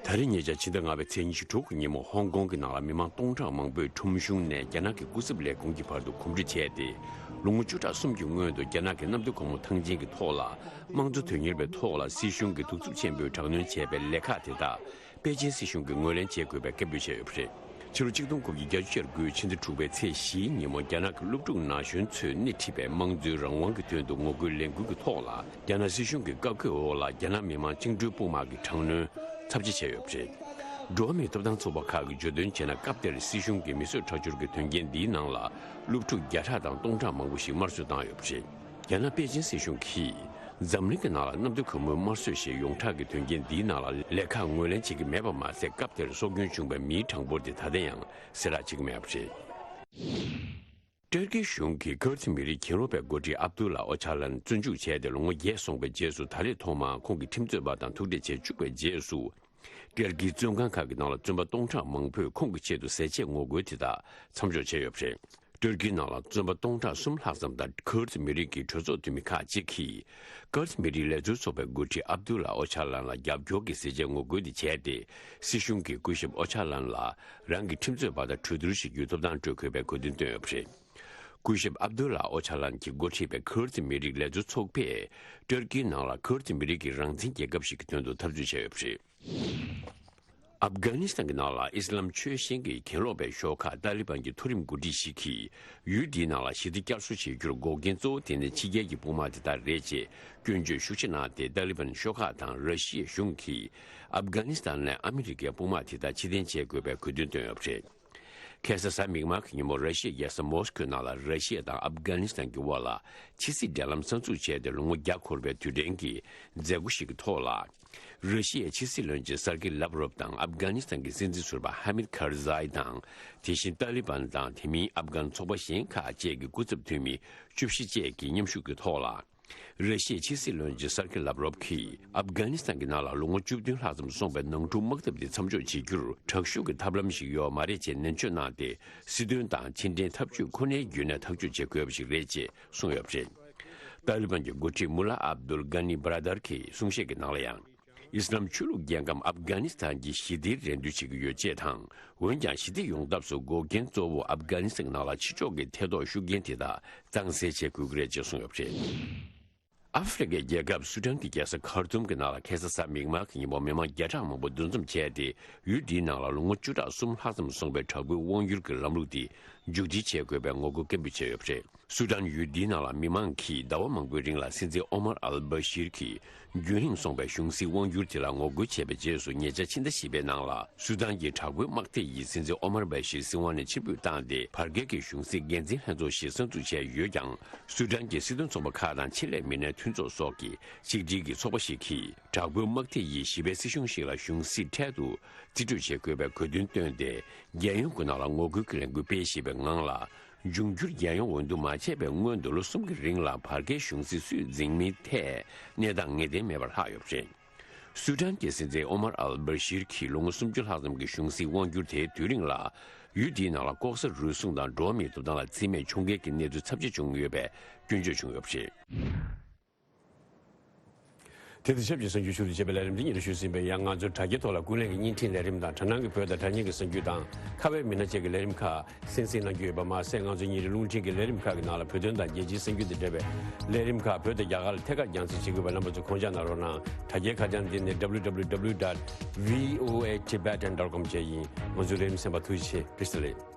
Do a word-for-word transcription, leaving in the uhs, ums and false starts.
ད་རེས་ཉེ་ཆར་ཕྱི་ཟླ་ལྔ་པའི་ཚེས་ཉི་ཤུ་དྲུག་གི་ཉིན་མོ་ཧོང་ཀོང་གི་ནང་ལ་མི་མང་སྟོང་ཕྲག་མང་པོས་ཁྲོམ་གཞུང་ནས་རྒྱ་ནག་གི་སྐུ་ཚབ་ལས་ཁུངས་ཀྱི་བར་དུ་གོམ་བགྲོད་བྱས་ཏེ། ལོ་ངོ་བཅུ་ཕྲག་གསུམ་གྱི་སྔོན་དུ་རྒྱ་ནག་གི་གནམ་བདེ་སྒོ་མོ་ཐང་ཆེན་གྱི་ཐོག་ལ་དམངས་གཙོ་དོན་གཉེར་བའི་ཐོག་ལ་སྲིད་གཞུང་གིས་གདུག་རྩུབ་ཆེན་པོས་དྲག་གནོན་བྱས་པའི་ལས་ཁག་དེ་དག་པེ་ཅིན་སྲིད་གཞུང་གིས་ངོས་ལེན་བྱེད་དགོས་པའི་སྐད་འབོད་བྱས་ཡོད་པ་རེད། ཕྱི་ལོ་ཆིག་སྟོང་དགུ་བརྒྱ་བརྒྱད་ཅུ་གྱ་དགུའི་ཕྱི་ཟླ་དྲུག་པའི་ཚེས་བཞིའི་ཉིན་མོ་རྒྱ་ནག་གི་སློབ་ཕྲུག་ན་གཞོན་ཚོས་སྣེ་ཁྲིད་པའི་དམངས་གཙོའི་རང་དབང་གི་དོན་དུ་ངོ་རྒོལ་ལས་འགུལ་གྱི་ཐོག་ལ་རྒྱ་ནག་སྲིད་གཞུང་གི་བཀའ་བཀོད་འོག་ལ་རྒྱ་ནག་མི་དམངས་བཅིངས་འགྲོལ་དཔུང་དམག་གིས་དྲག་གནོན་ཚབས་ཆེ་བྱས་ཡོད་པ་རེད། འགྲོ་བ་མིའི་ཐོབ་ཐང་ཚོགས་པ་ཁག་གིས་བརྗོད་དོན་བྱས་ན། སྐབས་དེར་སྲིད་གཞུང་གིས་མི་གསོད་ཁྲག་སྦྱོར་གྱི་དོན་རྐྱེན་འདིའི་ནང་ལ་སློབ་ཕྲུག་བརྒྱ་ཕྲག་དང་སྟོང་ཕྲག་མང་པོ་ཞིག་དམར་གསོད་བཏང་ཡོད་པ་རེད། རྒྱ་ནག་པེ་ཅིན་སྲིད་གཞུང་གིས་འཛམ་གླིང་གི་ནང་ལ་གནམ་བདེ་སྒོ་མོའི་དམར་གསོད་ཞེས་ཡོངས་གྲགས་ཀྱི་དོན་རྐྱེན་འདིའི་ནང་ལ་ལས་ཁག་ངོས་ལེན་བྱེད་ཀྱི་མེད་པ་མ་ཟད། སྐབས་དེར་སྲོག་སྐྱོན་བྱུང་བའི་མིའི་གྲངས་འབོར་དེ་ད་ལྟ་ཡང་གསལ་བསྒྲགས་བྱེད་ཀྱི་མེད་པ་རེད། ཏུར་ཀི་གཞུང་གིས་ཁུར་ཌི་མི་རིགས་གྱེན་ལོག་པའི་འགོ་ཁྲིད་ཨབ་དུ་ལ་ཨོ་ཅཱ་ལན་བཙོན་འཇུག་བྱས་ཏེ་ལོ་ངོ་བརྒྱད་སོང་བའི་རྗེས་སུ། ད་རེས་ཐོག་མར་ཁོང་གི་ཁྲིམས་རྩོད་པ་དང་ཐུག་འཕྲད་བྱེད་བཅུག་པའི་རྗེས་སུ། ཏུར་ཀིའི་བཙོན་ཁང་ཁག་གི་ནང་ལ་བཙོན་པ་སྟོང་ཕྲག་མང་པོས་ཁོང་གི་ཆེད་དུ་ཟས་བཅད་ངོ་རྒོལ་དེ་དག་མཚམས་འཇོག་བྱས་ཡོད་པ་རེད། ཏུར་ཀིའི་ནང་ལ་བཙོན་པ་སྟོང་ཕྲག་གསུམ་ལྷག་ཙམ་དང་ཁུར་ཌི་མི་རིགས་ཀྱི་གྲོས་ཚོགས་འཐུས་མི་ཁག་ཅིག་གིས། ཁུར་ཌི་མི་རིགས་ལས་བཟོ་ཚོགས་པའི་འགོ་ཁྲིད་ཨབ་དུ་ལ་ཨོ་ཅཱ་ལན་ལ་རྒྱབ་སྐྱོར་གྱི་ཟས་བཅད་ངོ་རྒོལ་དེ་བྱས་ཏེ། སྲིད་གཞུང་གིས་སྐུ་ཞབས་ཨོ་ཅཱ་ལན་ལ་རང་གི་ཁྲིམས་རྩོད་པ་དང་གྲོས་བསྡུར་ཞིག་རྒྱུའི་ཐོབ་ཐང་སྤྲོད་དགོས་པའི་དགོས་འདུན་བཏོན་ཡོད་པ་རེད། སྐུ་ཞབས་ཨབ་དུ་ལ་ཨོ་ཅཱ་ལན་གྱིས་འགོ་ཁྲིད་པའི་ཁུར་ཌི་མི་རིགས་ལས་བཟོ་ཚོགས་པས། ཏུར་ཀིའི་ནང་ལ་ཁུར་ཌི་མི་རིགས་ཀྱི་རང་བཙན་རྒྱལ་ཁབ་ཞིག་གི་དོན་དུ་འཐབ་རྩོད་བྱས་ཡོད་པ་རེད། ཨབ་གྷ་ནི་སི་ཐན་གྱི་ནང་ལ་ཨི་སི་ལམ་ཆོས་བཞིན་གྱི་གྱེན་ལོག་པའི་ཤོག་ཁག་ཏཱ་ལི་བན་གྱི་མཐོ་རིམ་འགོ་ཁྲིད་ཞིག་གིས། ཡུལ་འདིའི་ནང་ལ་ཞི་བདེ་བསྐྱར་གསོ་བྱེད་རྒྱུར་འགོག་རྐྱེན་གཙོ་བོ་དེ་ནི་ཕྱི་རྒྱལ་གྱི་དཔུང་དམག་དེ་དག་རེད་ཅེས་སྐྱོན་བརྗོད་ཤུགས་ཆེ་གནང་སྟེ། ཏཱ་ལི་བན་ཤོག་ཁག་དང་ར་ཤི་ཡའི་གཞུང་གིས་ཨབ་གྷ་ནི་སི་ཐན་ནས་ཨ་མི་རི་ཀའི་དཔུང་དམག་དེ་དག་ཕྱིར་འཐེན་བྱེད་དགོས་པའི་དགོས་འདུན་བཏོན་ཡོད་པ་རེད། ཁ་སང་གཟའ་མིག་དམར་གྱི་ཉིན་མོ་ར་ཤི་ཡའི་རྒྱལ་ས་མོ་སི་ཁོའི་ནང་ལ་ར་ཤི་ཡ་དང་ཨབ་གྷ་ནི་སི་ཐན་གྱི་དབར་ལ་ཕྱི་སྲིད་འབྲེལ་ལམ་གསར་འཛུགས་བྱས་ཏེ་ལོ་ངོ་བརྒྱ་འཁོར་བའི་དུས་དྲན་གྱི་མཛད་སྒོ་ཞིག་གི་ཐོག་ལ། ར་ཤི་ཡའི་ཕྱི་སྲིད་བློན་ཆེན་སར་ཀི་ལབ་རོབ་དང་ཨབ་གྷ་ནི་སི་ཐན་གྱི་སྲིད་འཛིན་ཟུར་པ་ཧ་མིད་ཁར་ཛའི་དང་། དེ་བཞིན་ཏཱ་ལི་བན་དང་དེ་མིན་ཨབ་གྷན་ཚོགས་པ་གཞན་ཁག་བཅས་ཀྱི་སྐུ་ཚབ་འཐུས་མི་བཅུ་བཞི་བཅས་ཀྱིས་མཉམ་ཞུགས་ཀྱི་ཐོག་ལ། ར་ཤི་ཡའི་ཕྱི་སྲིད་བློན་ཆེན་སར་ཀི་ལབ་རོབ་ཀྱིས་ཨབ་གྷ་ནི་སི་ཐན་གྱི་ནང་ལ་ལོ་ངོ་བཅུ་བདུན་ལྷག་ཙམ་སོང་བའི་ནང་འཁྲུག་དམག་འཐབ་དེ་མཚམས་འཇོག་བྱེད་རྒྱུར་དྲག་ཤུགས་ཀྱི་ཐབས་ལམ་ཞིག་ཡོད་མ་རེད་ཅེས་ནན་བརྗོད་གནང་སྟེ། སྲིད་དོན་དང་ཕྱི་འབྲེལ་འཐབ་ཇུས་ཁོ་ནའི་བརྒྱུད་ནས་ཐག་གཅོད་བྱེད་དགོས་པ་ཞིག་རེད་ཅེས་གསུངས་ཡོད་པ་རེད། ཏཱ་ལི་བན་གྱི་འགོ་ཁྲིད་མུ་ལ་ཨབ་དུལ་གྷ་ནི་བྷ་ར་དར་གྱི་གསུང་བཤད་ཀྱི་ནང་ལ་ཡང་། ཨི་སི་ལམ་ཆོས་ལུགས་རྒྱལ་ཁམས་ཨབ་གྷ་ནི་སི་ཐན་གྱི་ཞི་བདེའི་རེ་འདུན་བྱེད་ཀྱི་ཡོད་ཅེས་དང་། འོན་ཀྱང་ཞི་བདེ་ཡོང་ཐབས་སུ་འགོག་རྐྱེན་གཙོ་བོ་ཨབ་གྷ་ནི་སི་ཐན་ནང་ལ་ཕྱི་ཕྱོགས་ཀྱི་ཐེ་གཏོགས་ཤུགས་རྐྱེན་དེ་དག་གཙང་སེལ་བྱེད་དགོས་ཀྱི་རེད་ཅེས་གསུངས་ཡོད་པ་རེད། ཨ་ཧྥེ་རི་ཁའི་རྒྱལ་ཁབ་སུ་ཏན་གྱི་རྒྱལ་ས་ཁར་ཐུམ་གྱི་ནང་ལ་ཁ་སང་གཟའ་མིག་དམར་གྱི་ཉིན་མོ་མི་མང་བརྒྱ་ཕྲག་མང་པོ་འདུ་འཛོམས་བྱས་ཏེ། ཡུལ་འདིའི་ནང་ལ་ལོ་ངོ་བཅུ་ཕྲག་གསུམ་ལྷག་ཙམ་སོང་བའི་དྲག་པོའི་དབང་སྒྱུར་གྱི་ལམ་ལུགས་དེ་མཇུག་སྒྲིལ་བྱེད་དགོས་པའི་ངོ་རྒོལ་སྐད་འབོད་བྱས་ཡོད་པ་རེད། སུ་ཏན་ཡུལ་འདིའི་ནང་ལ་མི་མང་གིས་ཟླ་བ་མང་པོའི་རིང་ལ་སྲིད་འཛིན་ཨོ་མར་ཨལ་བྷ་ཤིར་གྱི་རྒྱུན་རིང་སོང་བའི་གཞུང་སྲིད་དབང་སྒྱུར་དེ་ལ་ངོ་རྒོལ་བྱས་པའི་རྗེས་སུ། ཉེ་ཆར་ཕྱི་ཟླ་བཞི་པའི་ནང་ལ་སུ་ཏན་གྱི་དྲག་པོའི་དམག་སྡེ་ཡིས་སྲིད་འཛིན་ཨོ་མར་བྷ་ཤིར་སྲིད་དབང་ནས་ཕྱིར་འབུད་བཏང་སྟེ། བར་བརྒལ་གྱི་གཞུང་སྲིད་འགན་འཛིན་ལྷན་ཚོགས་ཤིག་གསར་འཛུགས་བྱས་ཡོད་ཀྱང་། སུ་ཏན་གྱི་སྲིད་དོན་ཚོགས་པ་ཁག་དང་ཆེད་ལས་མི་སྣའི་མཐུན་ཚོགས་སོགས་ཀྱི་ཆིག་སྒྲིལ་གྱི་ཚོགས་པ་ཞིག་གིས། དྲག་པོའི་དམག་སྡེ་ཡིས་ཞི་བའི་སྲིད་གཞུང་ཞིག་ལ་གཞུང་སྲིད་འཕྲལ་དུ་རྩིས་སྤྲོད་བྱེད་དགོས་པའི་དགོས་འདུན་བཏོན་ཏེ། རྒྱལ་ཡོངས་ཀྱི་ནང་ལ་ངོ་རྒོལ་གྱི་ལས་འགུལ་སྤེལ་བཞིན་པའི་ངང་ལ། འབྱུང་འགྱུར་རྒྱལ་ཡོངས་འོས་བསྡུ་མ་བྱས་པའི་སྔོན་དུ་ལོ་གསུམ་གྱི་རིང་ལ་བར་བརྒལ་གཞུང་སྲིད་སུས་འཛིན་མིན་ཐད་གནས་སྟངས་ངེས་གཏན་མེད་པར་ལྷག་ཡོད་པ་རེད། སུ་ཏན་གྱི་སྲིད་འཛིན་ཨོ་མར་ཨལ་བྷ་ཤིར་གྱིས་ལོ་ངོ་སུམ་ཅུ་ལྷག་ཙམ་གྱི་གཞུང་སྲིད་དབང་སྒྱུར་དེའི་དུས་རིང་ལ། ཡུལ་དེའི་ནང་ལ་ལྐོག་ཟ་རུལ་སུངས་དང་འགྲོ་བ་མིའི་ཐོབ་ཐང་ལ་བརྩི་མེད་བྱུང་རྐྱེན་གྱི་གནས་ཚུལ་ཚབས་ཆེ་བྱུང་ཡོད་པའི་སྐྱོན་བརྗོད་བྱུང་ཡོད་པ་རེད། དེ་དང་ཆབས་ཅིག་གསར་འགྱུར་ཞུ་གཏུག་བྱས་པའི་ལས་རིམ་འདི་ཉིད་དུ་ཞུས་ཟིན་པས། ཡང་ང་ཚོའི་དྲ་རྒྱའི་ཐོག་ལ་ཀུན་གླེང་གི་བརྙན་འཕྲིན་ལས་རིམ་དང་། དྲ་སྣང་གི་བོད་དང་དྲ་བརྙན་གྱི་གསར་འགྱུར་དང་། ཁ་བའི་མི་སྣ་བཅས་ཀྱི་ལས་རིམ་ཁག་གསན་གཟིགས་གནང་རྒྱུ་ཡོད་པ་མ་ཟད། ང་ཚོའི་ཉིན་རེའི་རླུང་འཕྲིན་གྱི་ལས་རིམ་ཁག་གི་ནང་ལ་བོད་དོན་དང་རྒྱལ་སྤྱིའི་གསར་འགྱུར་དང་འབྲེལ་བའི་ལས་རིམ་ཁག་བོད་དང་རྒྱ་གར་ལ་ཐད་ཀར་རྒྱང་སྲིང་བྱེད་དགོས་པའི་རྣམ་པ་ཚོ་གོང་འཇགས་གནང་རོགས་གནང་། དྲ་རྒྱའི་ཁ་བྱང་འདི་ནི་W W W dot V O A Tibetan dot com བཅས་ཡིན། ང་ཚོའི་ལས་རིམ་གསན་པར་ཐུགས་རྗེ་ཆེ། བཀྲ་ཤིས་བདེ་ལེགས།